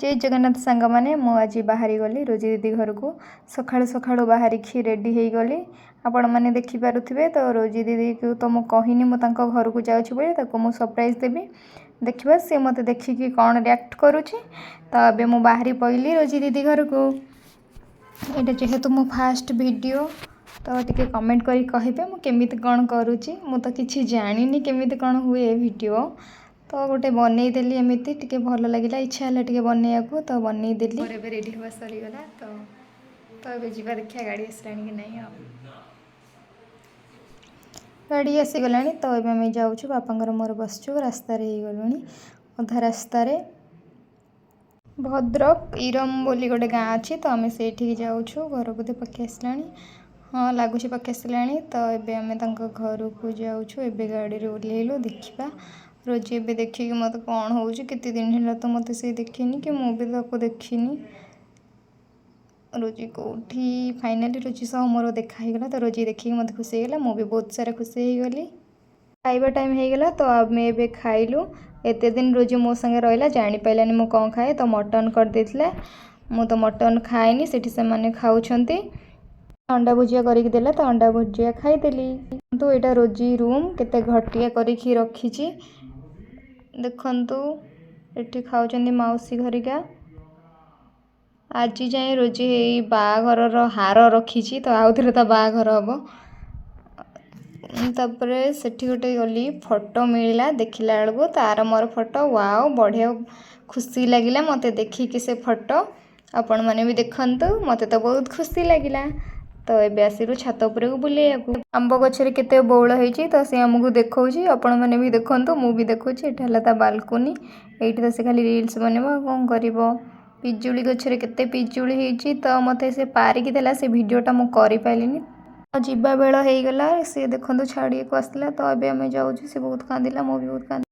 ଜୟ ଜଗନ୍ନାଥ ସାଙ୍ଗମାନେ, ମୁଁ ଆଜି ବାହାରି ଗଲି ରୋଜି ଦିଦି ଘରକୁ। ସକାଳୁ ସକାଳୁ ବାହାରିକି ରେଡ଼ି ହେଇଗଲି, ଆପଣମାନେ ଦେଖିପାରୁଥିବେ। ତ ରୋଜି ଦିଦିକୁ ତ ମୁଁ କହିନି ମୁଁ ତାଙ୍କ ଘରକୁ ଯାଉଛି ବୋଲି। ତାକୁ ମୁଁ ସରପ୍ରାଇଜ୍ ଦେବି, ଦେଖିବା ସେ ମୋତେ ଦେଖିକି କ'ଣ ରିଆକ୍ଟ କରୁଛି। ତ ଏବେ ମୁଁ ବାହାରି ପଡ଼ିଲି ରୋଜି ଦିଦି ଘରକୁ। ଏଇଟା ଯେହେତୁ ମୋ ଫାଷ୍ଟ ଭିଡ଼ିଓ, ତ ଟିକେ କମେଣ୍ଟ କରି କହିବେ ମୁଁ କେମିତି କ'ଣ କରୁଛି। ମୁଁ ତ କିଛି ଜାଣିନି କେମିତି କ'ଣ ହୁଏ ଭିଡ଼ିଓ। ତ ଗୋଟେ ବନେଇଦେଲି ଏମିତି, ଟିକେ ଭଲ ଲାଗିଲା, ଇଚ୍ଛା ହେଲା ଟିକେ ବନେଇବାକୁ, ତ ବନେଇଦେଲି। ମୋର ଏବେ ରେଡ଼ି ହେବା ସରିଗଲା। ତ ଏବେ ଯିବା, ଦେଖିବା ଗାଡ଼ି ଆସିଲାଣି କି ନାହିଁ। ଆଉ ଗାଡ଼ି ଆସିଗଲାଣି, ତ ଏବେ ଆମେ ଯାଉଛୁ। ବାପାଙ୍କର ମୋର ବସିଛୁ, ରାସ୍ତାରେ ହେଇଗଲୁଣି ଅଧା ରାସ୍ତାରେ। ଭଦ୍ରକ ଇରମ ବୋଲି ଗୋଟେ ଗାଁ ଅଛି, ତ ଆମେ ସେଇଠିକି ଯାଉଛୁ। ଘର ବୋଧେ ପାଖେଇ ଆସିଲାଣି। ହଁ, ଲାଗୁଛି ପାଖେଇ ଆସିଲାଣି। ତ ଏବେ ଆମେ ତାଙ୍କ ଘରକୁ ଯାଉଛୁ। ଏବେ ଗାଡ଼ିରୁ ଓହ୍ଲେଇଲୁ। ଦେଖିବା ରୋଜି ଏବେ ଦେଖିକି ମୋତେ କ'ଣ ହେଉଛି। କେତେ ଦିନ ହେଲା ତ ମୋତେ ସେ ଦେଖିନି କି ମୁଁ ବି ତାକୁ ଦେଖିନି। ରୋଜି କେଉଁଠି? ଫାଇନାଲି ରୋଜି ସହ ମୋର ଦେଖା ହେଇଗଲା। ତ ରୋଜି ଦେଖିକି ମୋତେ ଖୁସି ହେଇଗଲା, ମୁଁ ବି ବହୁତ ସାରା ଖୁସି ହେଇଗଲି। ଖାଇବା ଟାଇମ୍ ହେଇଗଲା, ତ ଆମେ ଏବେ ଖାଇଲୁ। ଏତେ ଦିନ ରୋଜି ମୋ ସାଙ୍ଗେ ରହିଲା, ଜାଣିପାରିଲାନି ମୁଁ କ'ଣ ଖାଏ। ତ ମଟନ୍ କରିଦେଇଥିଲା, ମୁଁ ତ ମଟନ୍ ଖାଏନି, ସେଠି ସେମାନେ ଖାଉଛନ୍ତି। ଅଣ୍ଡା ଭୁଜିଆ କରିକି ଦେଲା, ତ ଅଣ୍ଡା ଭୁଜିଆ ଖାଇଦେଲି। କିନ୍ତୁ ଏଇଟା ରୋଜି ରୁମ୍, କେତେ ଘଟିଆ କରିକି ରଖିଛି ଦେଖନ୍ତୁ। ଏଠି ଖାଉଛନ୍ତି ମାଉସୀ ଘରିକା। ଆଜି ଯାଏଁ ରୋଜି ଏଇ ବାହାଘରର ହାର ରଖିଛି, ତ ଆଉଥରେ ତା ବାହାଘର ହବ। ତାପରେ ସେଠି ଗୋଟେ ଗଲି, ଫଟୋ ମିଳିଲା। ଦେଖିଲା ବେଳକୁ ତାର ମୋର ଫଟୋ। ୱାଓ, ବଢ଼ିଆ ଖୁସି ଲାଗିଲା ମୋତେ ଦେଖିକି ସେ ଫଟୋ। ଆପଣମାନେ ବି ଦେଖନ୍ତୁ, ମୋତେ ତ ବହୁତ ଖୁସି ଲାଗିଲା। ତ ଏବେ ଆସିଲୁ ଛାତ ଉପରକୁ ବୁଲିବାକୁ। ଆମ୍ବ ଗଛରେ କେତେ ବଉଳ ହେଇଛି, ତ ସେ ଆମକୁ ଦେଖାଉଛି। ଆପଣମାନେ ବି ଦେଖନ୍ତୁ, ମୁଁ ବି ଦେଖୁଛି। ଏଇଟା ହେଲା ତା ବାଲକୁନି। ଏଇଠି ତ ସେ ଖାଲି ରିଲ୍ସ ବନେଇବ, ଆଉ କ'ଣ କରିବ? ପିଜୁଳି ଗଛରେ କେତେ ପିଜୁଳି ହେଇଛି, ତ ମୋତେ ସେ ପାରିକି ଦେଲା। ସେ ଭିଡ଼ିଓଟା ମୁଁ କରିପାରିଲିନି। ଯିବା ବେଳ ହେଇଗଲା। ସେ ଦେଖନ୍ତୁ ଛାଡ଼ିବାକୁ ଆସିଥିଲା। ତ ଏବେ ଆମେ ଯାଉଛୁ। ସେ ବହୁତ କାନ୍ଦିଲା, ମୁଁ ବି ବହୁତ କାନ୍ଦିଲି।